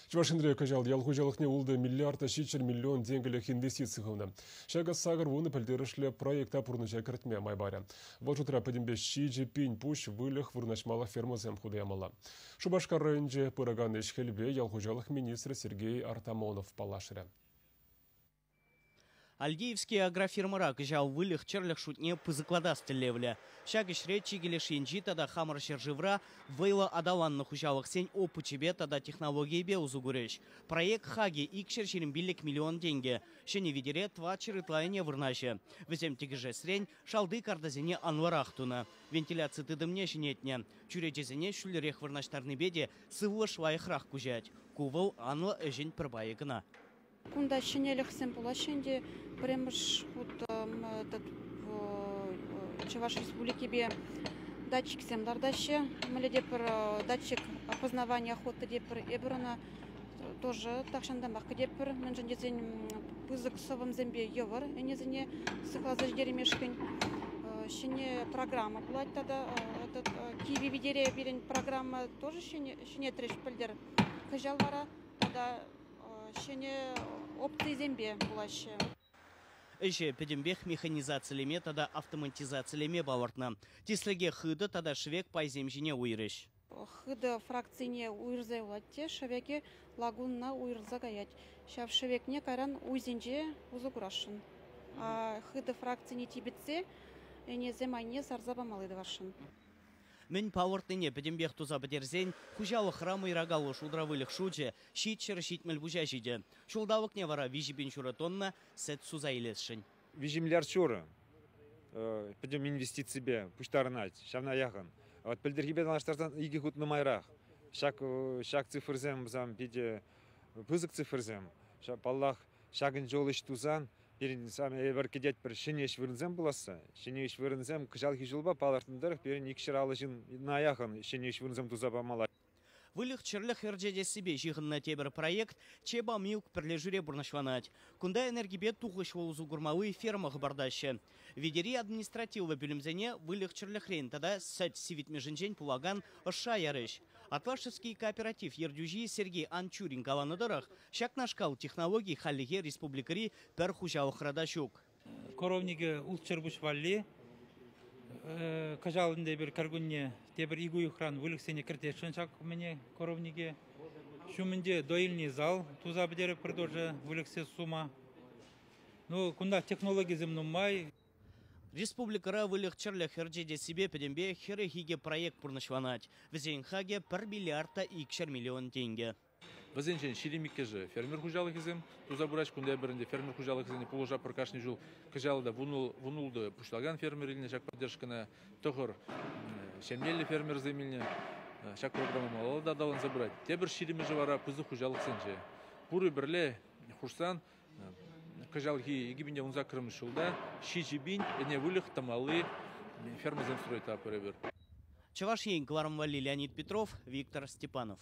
Чӑваш Енре кӑҫал ял хуҫалӑхне ултӑ миллиард та 700 миллион тенкӗлӗх инвестици хывнӑ. Ҫакӑ 80 пӗлтерӗшлӗ проекта пурнӑҫа кӗртме май парӗ. Вӑл шутра пӗтӗмпе 7000 пуҫ выльӑх вырнаҫмалӑх фермӑсем хута ямалла. Шупашкар районӗнче пыракан ӗҫ-хӗлпе ял хуҫалӑх министрӗ Сергей Артамонов паллашрӗ. Альдеевский агрофирмӑра кӑҫал выльӑх-чӗрлӗх шутне пысӑклатас тӗллевлӗ. Ҫак ӗҫре чикӗ леш енчи тата хамӑр ҫӗршывра вӑйлӑ аталаннӑ хуҫалӑхсен опычӗпе тата технологийӗпе усӑ курӗҫ. Проект хакӗ 225 миллион тенкӗ. Ҫӗнӗ витере 400 ытла ӗне вырнаҫӗ. Вӗсем тӗкӗшесрен шалти картасене анлӑрах тунӑ. Вентиляци тытӑмне ҫӗнетнӗ. Чӳречесене ҫӳллӗрех вырнаҫтарнипе те сывлӑш лайӑхрах куҫать. Ку вӑл анлӑ ӗҫӗн пӗр пайӗ кӑна. Кунта ҫӗнӗлӗхсем пулаҫҫӗ ӗнтӗ. Пӗрремӗш хут Чӑваш Республикипе датчиксем лартаҫҫӗ. Мӗнле те пӗр датчик опознавания охоты тетпӗр. Эпир ӑна тоже тахҫантанпах кӗтетпӗр. Мӗншӗн тесен пысӑк сӑвӑмсемпе йывӑр ӗнесене сыхласа ҫитермешкӗн. Ҫӗнӗ программа пулать тата кивӗ витере пирӗн программа тоже ҫӗнетрӗҫ пӗлтӗр. Кӑҫал вара тата ҫӗнӗ опцисемпе пулаҫҫӗ. Ӗҫе пӗтӗмпех механизацилеме тата автоматизацилеме палӑртнӑ. Тислӗке хытӑ тата шӗвек пайсем ҫине уйӑрӗҫ. Хытӑ фракцине уйӑрса юлать те шӗвеке лагунна уйрӑлса каять. Ҫав шӗвекне кайран уйсенче усӑ курасшӑн. Хытӑ фракцине типӗтсе ӗнесем айне сарса памалли тӑвасшӑн. Мӗн палӑртнине пӗтӗмпех туса пӗтерсен хуҫалӑхра мӑйракаллӑ шултра выльӑх шучӗ 770 пуҫа ҫитӗ. Ҫулталӑкне вара 3,5 тонна сӗт суса илесшӗн. 3 миллиард ҫурӑ пӗтӗм инвестиципе пуҫтарӑнать, ҫавна яхӑн. Вот пӗлтӗрхипе танлаштарсан икӗ хут нумайрах. Ҫак, ҫак цифрӑсем вӗсем питӗ пысӑк цифрӑсем. Паллах, ҫакӑн чул ӗҫ тусан пирӗн эпир кӗтетпӗр ҫӗнӗ ӗҫ вырӑнсем пуласса. Ҫӗнӗ ӗҫ вырӑнсем кӑҫалхи ҫулпа палӑртнӑ тӑрӑх пирӗн 250 ҫынна яхӑн ҫӗнӗ ӗҫ вырӑнсем туса памалла. Выльӑх-чӗрлӗх ӗрчетессипе ҫыхӑннӑ тепӗр проект Чебамилк пӗрлешӳре пурнӑҫланать. Кунта энергипе тухӑҫлӑ усӑ курмалли ферма хӑпартаҫҫӗ. Витери административлӑ пӳлӗмсене выльӑх-чӗрлӗхрен тата сӗт сивӗтмӗшӗнчен пулакан ӑшша ярӗҫ. Атлашевский кооператив ертӳҫи Сергей Анчурин каланӑ тӑрӑх, ҫакнашкал технологи хальлӗхе республикӑри пӗр хуҫалӑхра та ҫук. Коровникӗ ултҫӗр пуҫ валли. Кӑҫал ӗнтӗ эпир кӗркунне тепӗр ик уйӑхран выльӑхсене кӗртесшӗн ҫак мӗне коровнике. Ҫумӗнче доильный зал туса пӗтерӗпӗр тоже выльӑхсен сума. Ну, кунта технологисем нумай. Республикӑра выльӑх-чӗрлӗх ӗрчетессипе пӗтӗмпе 42 проект пурнӑҫланать. Вӗсен хакӗ 1 миллиард та 200 миллион тенкӗ. Вӗсенчен 22-шӗ фермер хуҫалӑхӗсем туса пыраҫ. Кунта эпир ӗнтӗ фермер хуҫалӑхӗсене пулӑшатпӑр кашни ҫул. Кӑҫал та вунултӑ пуҫлакан фермер илнӗ ҫак поддержкӑна, тӑхӑр ҫемьеллӗ фермерсем илнӗ. Ҫак программа малалла та аталанса пырать. Тепӗр ҫирӗмӗшӗ вара пысӑк хуҫалӑхсенче. Пурӗ пӗрле хушсан кӑҫалхи 2018 ҫулта 7000 ӗне выльӑх тӑмалли фермӑсем строить тӑватпӑр эпир. Чӑваш Ен кӑларӑм валли Леонид Петров, Виктор Степанов.